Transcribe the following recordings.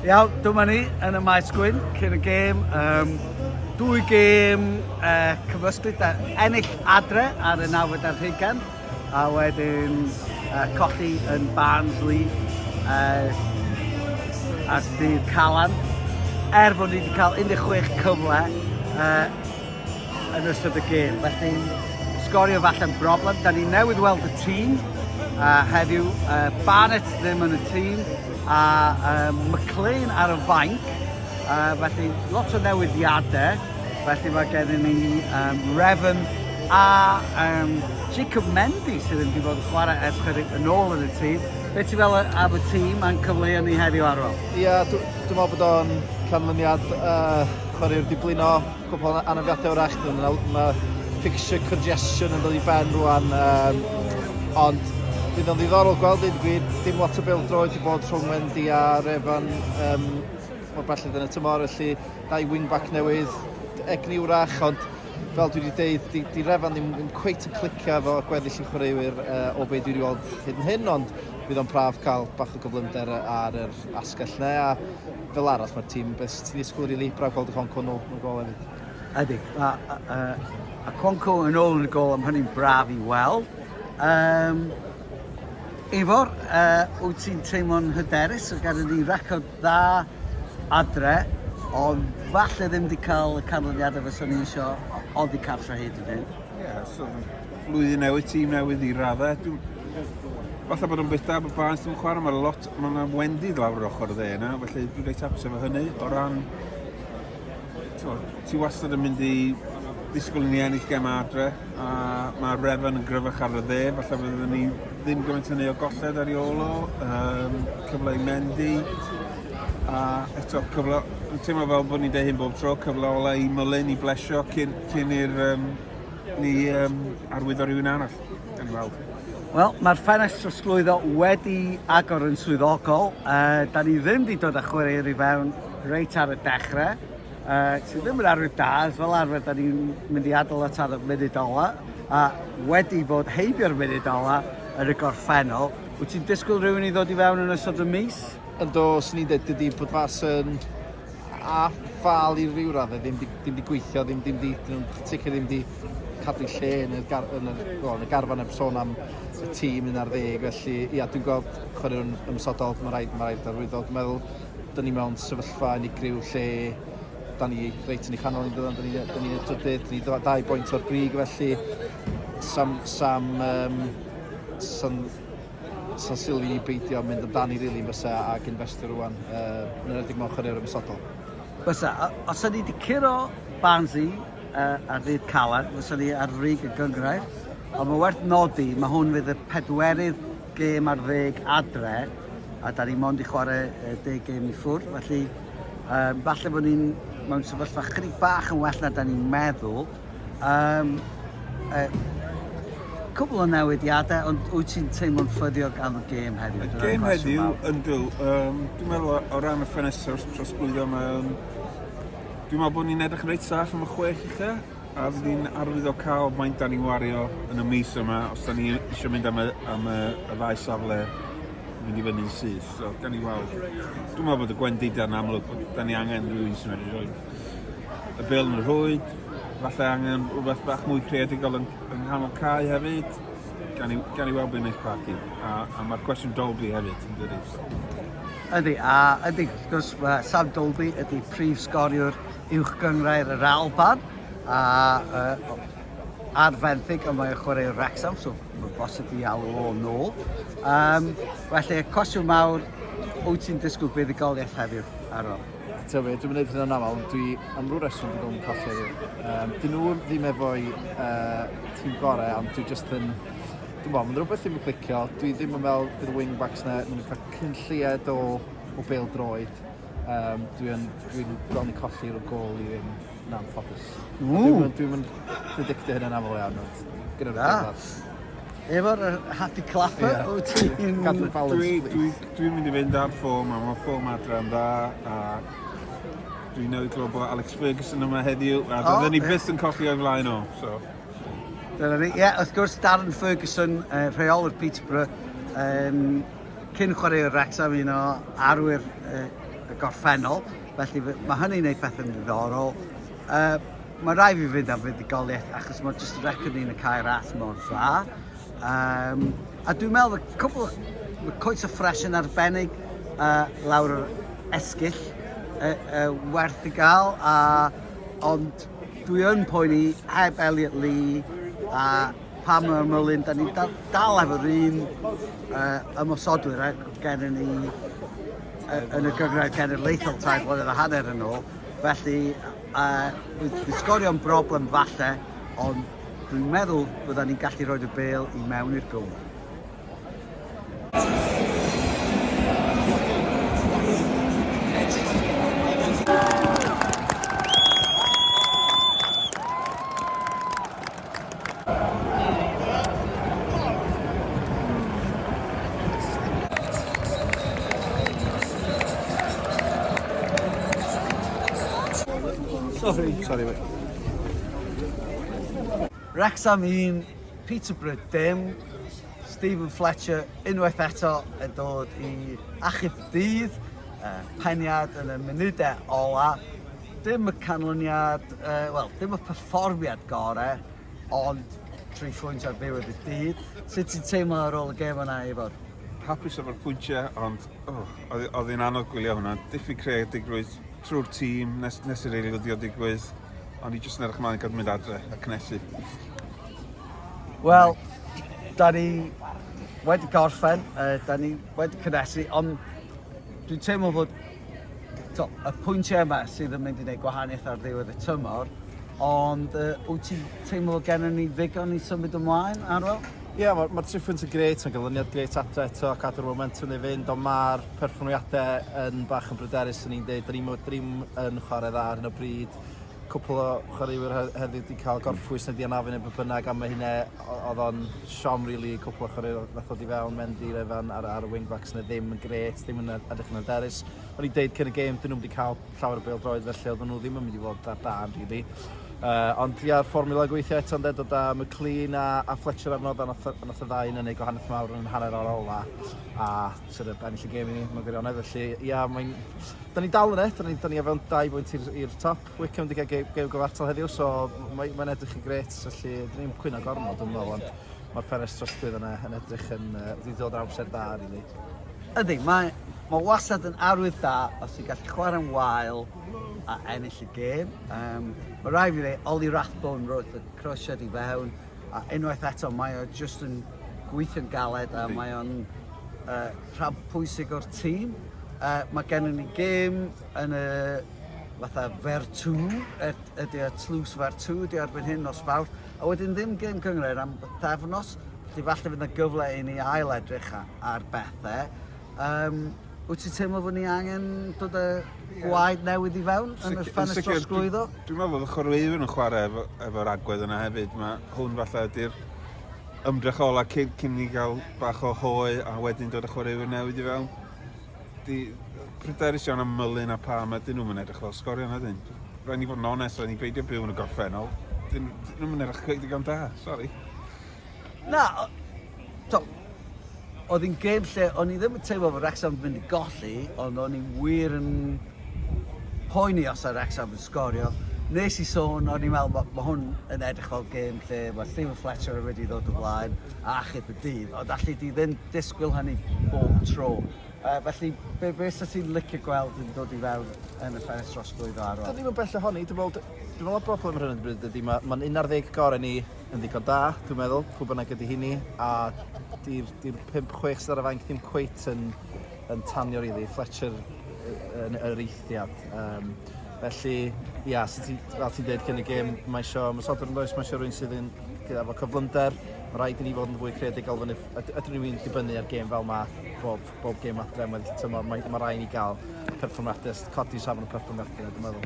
Iawn, dyma ni yn y maes gwyn cyn y gêm. Um, dwy gêm uh, cymysglyd, ennill adre ar y nawfed ar hugain, a wedyn uh, colli yn Barnsley uh, ar dydd Calan. Er fod ni wedi cael 16 cyfle uh, yn ystod y gêm. Felly, sgorio falle'n broblem. Da ni newydd weld y tîm uh, heddiw. Uh, Barnett ddim yn y tîm a uh, McLean ar y fainc. Uh, felly, lot o newidiadau. Felly mae gennym ni um, Revan a um, Jacob Mendy sydd ddim wedi bod yn chwarae ers chydig yn ôl yn y tîm. Be ti fel am y tîm a'n cyfleoedd ni heddiw, Arwel? Ie, yeah, dwi'n dwi meddwl bod o'n canlyniad uh, chwaraewr di blino cwpl o anafiadau wrach, mae fixture congestion yn dod i ben rwan, um, ond bydd o'n ddiddorol gweld dweud y gwir, dim lot o bêl droed i bod rhwng Wendy a Refan um, mor belled yn y tymor, felly dau wing-back newydd, egni wrach, ond fel dwi wedi deud, di, di Refan ddim, ddim cweit yn clicio efo gweddill y chwaraewyr uh, o be dwi wedi weld hyd yn hyn, ond bydd o'n braf cael bach o gyflymder ar yr asgell ne, a fel arall mae'r tîm beth ti'n ddisgwyl rili, braf gweld y Conco nôl yn y gol hefyd. Ydy, mae uh, a Conco yn ôl yn y gol, am hynny'n braf i weld. Um, Ifor, uh, wyt ti'n teimlo'n hyderus? O gyda ni record dda adre, ond falle ddim wedi cael y canlyniadau fysa ni eisiau oddi cartre hyd yn hyn. Ie, yeah, so blwyddyn newydd, tîm newydd i raddau. Dwi'n falle bod o'n beth da bod Barnes ddim yn chwarae, mae lot, mae yna wendid lawr yr ochr dde yna, felly dwi'n reit hapus efo hynny. O ran, ti wastad yn mynd i ddisgwyl i ni ennill gem adre, a mae Revan yn gryfach ar y dde, falle fyddwn ni ddim gymaint hynny o golled ar ei ôl o, um, cyfle i Mendy, a eto cyfle, dwi'n teimlo fel bod ni'n deud hyn bob tro, cyfle ola i Mullin i blesio cyn, cyn i'r um, ni um, arwyddo rhywun arall. Gawn ni weld. Wel, mae'r ffenest trosglwyddo wedi agor yn swyddogol. Uh, da ni ddim wedi dod â chwaraewyr i fewn reit ar y dechrau. Uh, sydd ddim yn arwydd da, fel arfer da ni'n mynd i adael at ar y munud ola, a wedi bod heibio'r munud ola yn y gorffennol. Wyt ti'n disgwyl rhywun i ddod i fewn yn ystod y mis? Ynddo, swn i'n dweud dydy bod fas yn a ffal i ryw raddau ddim di, ddim di gweithio, ddim, ddim di, dyn nhw'n sicr ddim di cadw lle yn y, gar, yn y, well, yn y garfan heb sôn am y tîm un ar ddeg, felly ia, dwi'n gweld chwaraewr ymosodol, mae rhaid, mae rhaid arwyddo, dwi'n meddwl, dyn ni mewn sefyllfa unigryw lle da ni reit yn ei chanol ni'n dod, da ni, da ni trydydd, da ni dau boint o'r brig, felly sam, sam, um, sam, sa'n sili i beidio mynd amdani rili really, fysa ac investio rwan, uh, yn enwedig mewn chwaraewr ymosodol. Fysa, os o'n ni wedi curo Barnsley uh, ar ddydd Calan, fysa ni ar frig y gynghrair. Ond mae werth nodi, mae hwn fydd y pedwerydd gêm ar ddeg adre, a da ni mond i chwarae uh, deg gêm i ffwrdd, felly um, falle bod ni'n mewn sefyllfa chydig bach yn well na da ni'n meddwl. Um, uh, cwbl o newidiadau, ond wyt ti'n teimlo'n ffyddiog am y gêm heddiw? Y gêm heddiw, yndw. Um, dwi'n meddwl o, o ran y ffenestr trosglwyddo, mae'n... Dwi'n meddwl bod ni'n edrych yn reit saff am y chwech ucha, a fydd ni'n arwydd o cael faint da ni'n wario yn y mis yma, os da ni eisiau mynd am y, am y, y ddau safle mynd i fyny'n syth. So, gan ni weld. Dwi'n meddwl bod y gwendidau yn amlwg, bod da ni angen rhywun sy'n medru rhoi y bêl yn y rhwyd, falle angen rhywbeth bach mwy creadigol yn, yng nghanol cae hefyd. Gan i, gan i weld beth wneud Parky. A, a mae'r cwestiwn Dolby hefyd, yn dydi. So. Ydy, a ydy, wrth gwrs, mae Sam Dolby ydy prif sgoriwr uwch gynghrair yr Alban, a uh, ar fenthyg, ond mae'n chwarae Wrexham, so mae'n bosib i alw o nôl. Um, felly, cwestiwn mawr, wyt ti'n disgwyl buddugoliaeth heddiw, Aaron? Ti'n be, dwi'n gwneud hynna'n aml, ond dwi am ryw reswm dwi'n gweld yn colli heddiw. Um, dyn nhw ddim efo'i uh, tîm gorau, ond dwi just yn... Dwi'n meddwl, mae'n rhywbeth ddim yn clicio. Dwi ddim yn meddwl bydd y wing-backs na, maen nhw'n cael cyn lleied o, o bêl droed. Um, dwi'n dwi gweld ni colli rhyw gol i ddim yn anffodus. Dwi'n dwi yn predictio hynny'n aml iawn, ond gyda'r deimlad. Efo'r happy clapper, yeah. wyt ti'n... Cadw'r balance, dwi, dwi, dwi'n mynd i fynd ar ffôn, a mae ffôn adra yn dda, a dwi'n newydd glywed bod Alex Ferguson yma heddiw, a oh, dydyn ni byth yn colli o'i flaen o, so... Dyna ni, ie, yeah, wrth gwrs, Darren Ferguson, uh, rheolwr Peterborough, um, cyn chwaraewr Wrexham, un o arwyr uh, y gorffennol, felly mae hynny'n gwneud pethau'n ddiddorol. Mae rhaid fi fynd am fuddugoliaeth achos mae jyst record ni'n y Cae Ras mor dda. A dwi'n meddwl y cwbl, mae coes o ffres yn arbennig lawr yr esgyll werth i gael, ond dwi yn poeni heb Elliot Lee a Palmer Mullin, da ni dal, dal efo'r un ymosodwyr gen ni yn y gynghrair genedlaethol 3 blynedd a hanner yn ôl. Felly, fydd sgorio'n broblem falle, ond dwi'n meddwl bydda ni'n gallu rhoi y bêl i mewn i'r gôl. Sorry. Sorry, mate. Wrexham 1, Peterborough dim. Stephen Fletcher unwaith eto yn dod i achub dydd. Peniad yn y munudau ola. Dim y canlyniad, wel, dim y perfformiad gore, ond 3 phwynt ar ddiwedd y dydd. Sut ti'n teimlo ar ôl y gêm yna, Ifor? Hapus efo'r pwyntiau, ond oh, oedd hi'n anodd gwylio hwnna. Diffyg creadigrwydd trwy'r tîm nes i'r eilyddio digwydd, ond i jyst yn edrych ymlaen i gael mynd adre a cnesu. Wel, da ni wedi gorffen, da ni wedi cynnesu, ond dwi'n teimlo fod to, y pwyntiau yma sydd yn mynd i wneud gwahaniaeth ar ddiwedd y tymor, ond wyt ti'n teimlo fod gennym ni ddigon i symud ymlaen, Arwel? Ie, yeah, mae'r ma triphwynt yn grêt, mae'n ganlyniad grêt adre eto, cadw'r momentum i fynd, ond mae'r perfformiadau yn bach yn bryderus, yn ni'n dweud, dyn ni'n yn chwarae dda ar hyn o bryd, cwpl o chwaraewyr heddiw wedi cael gorffwys neu di anafu neu beth bynnag, a mae hynna, oedd o'n siom really, cwpl o chwaraewyr nath ddod i fewn, Mendy, Evan ar, ar y wingbacks neu ddim yn grêt, ddim yn edrych yn hyderus. O'n i'n deud cyn y gêm, dyn nhw'n wedi cael llawer o bêl-droed, felly oedden nhw ddim yn mynd i fod ar dân, really. Ond ia, fformula gweithio eto yn dod â McLean a Fletcher arno, a nath y ddau yna neud gwahaniaeth mawr yn hanner o'r ola, a sort of ennill y gêm i ni, mewn gwirionedd, felly ia, mae'n... Da ni dal yn e, da ni o fewn 2 bwynt i'r top. Wickham wedi cael gêm gyfartal heddiw, so mae'n mae edrych yn grêt, felly dyn ni'n cwyno gormod, dwi'n meddwl, ond mae'r ffenest trosglwyddo yna yn edrych yn, wedi dod ar amser da, really. Ydy, mae, mae wastad yn arwydd da os ti'n gallu chwarae'n wael a ennill y gêm. Mae rhaid fi ddweud, Ollie Rathbone roedd y croesiad i fewn, a unwaith eto mae o jyst yn gweithio'n galed a mae o'n rhan pwysig o'r tîm. Mae gennym ni gêm yn y fatha Vertu, ydy y tlws Vertu ydy erbyn hyn nos Fawrth, a wedyn ddim gêm gynghrair am bythefnos, felly falle fydd yna gyfle i ni ail edrych ar bethau. Wyt ti'n teimlo fod ni angen dod â gwaed newydd i fewn yn y ffenest drosglwyddo? Dwi'n meddwl fod y chwaraewyr yn chwarae efo'r agwedd yna hefyd. Mae hwn falle ydy'r ymdrech ola cyn ni gael bach o hoe a wedyn dod â chwaraewyr newydd i fewn. Di pryderus iawn am Mullin a Palmer, dyn nhw'n edrych fel sgorio na dyn. Rhaid ni fod yn onest, rhaid ni beidio byw yn y gorffennol. Dyn nhw'n edrych cweith digon da, sori. Na, to, oedd hi'n gêm lle o'n i ddim yn teimlo fod Wrexham yn mynd i golli, ond o'n i wir yn poeni os oedd Wrexham yn sgorio. Nes i sôn, o'n i'n meddwl, mae ma hwn yn edrych fel gêm lle mae Stephen Fletcher yn mynd i ddod o flaen a achub y dydd, ond allu di ddim disgwyl hynny bob tro. Felly, be sa ti'n licio gweld yn dod i fewn yn y ffenest drosglwyddo, Arwel? Dyn ni'm yn bell ohoni, dwi'n meddwl, dwi'n meddwl y broblem ar hyn o bryd ydy, mae'n ma 11 gorau ni yn ddigon da, dwi'n meddwl, pwy bynnag ydy hynny, a di'r di 5-6 sydd ar y fainc ddim cweit yn tanio, really. Fletcher yn yr eithriad. Felly, ia, so ti, fel ti'n dweud cyn y gêm, mae eisiau ymosodwr yn does, mae eisiau rhywun sydd yn gyda efo cyflymder, mae rhaid i ni fod yn fwy creadigol fyny, ydyn ni'n dibynnu ar gêm fel ma bob, bob gêm adre am weddill tymor, mae rhaid i ni gael perfformiadau, codi safon y perfformiadau, dwi'n meddwl.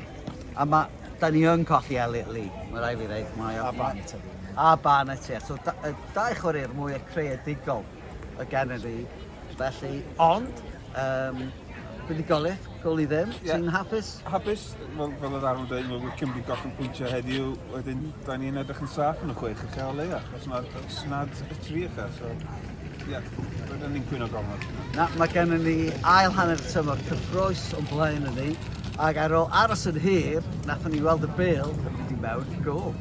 A mae, da ni yn colli Elliot Lee, mae rhaid fi ddeud. Mae a Barnett hefyd. A Barnett, ie. So, da, dau chwaraewr mwy creadigol y gennym ni. Felly, ond, buddugoliaeth, gol i ddim. Yeah. Ti'n hapus? Hapus, fel oedd Aaron dweud, mae Wickham wedi golli pwyntiau heddiw, wedyn da ni'n edrych yn saff yn y 6 ucha o leia, os nad y 3 ucha. So. Ie, yeah, rydyn ni'n cwyno gormod. Na, mae gennym ni ail hanner y tymor cyffrous o'n blaen yn ni, ac ar ôl aros yn hir, nathon ni weld y bêl yn mynd i mewn i gôl.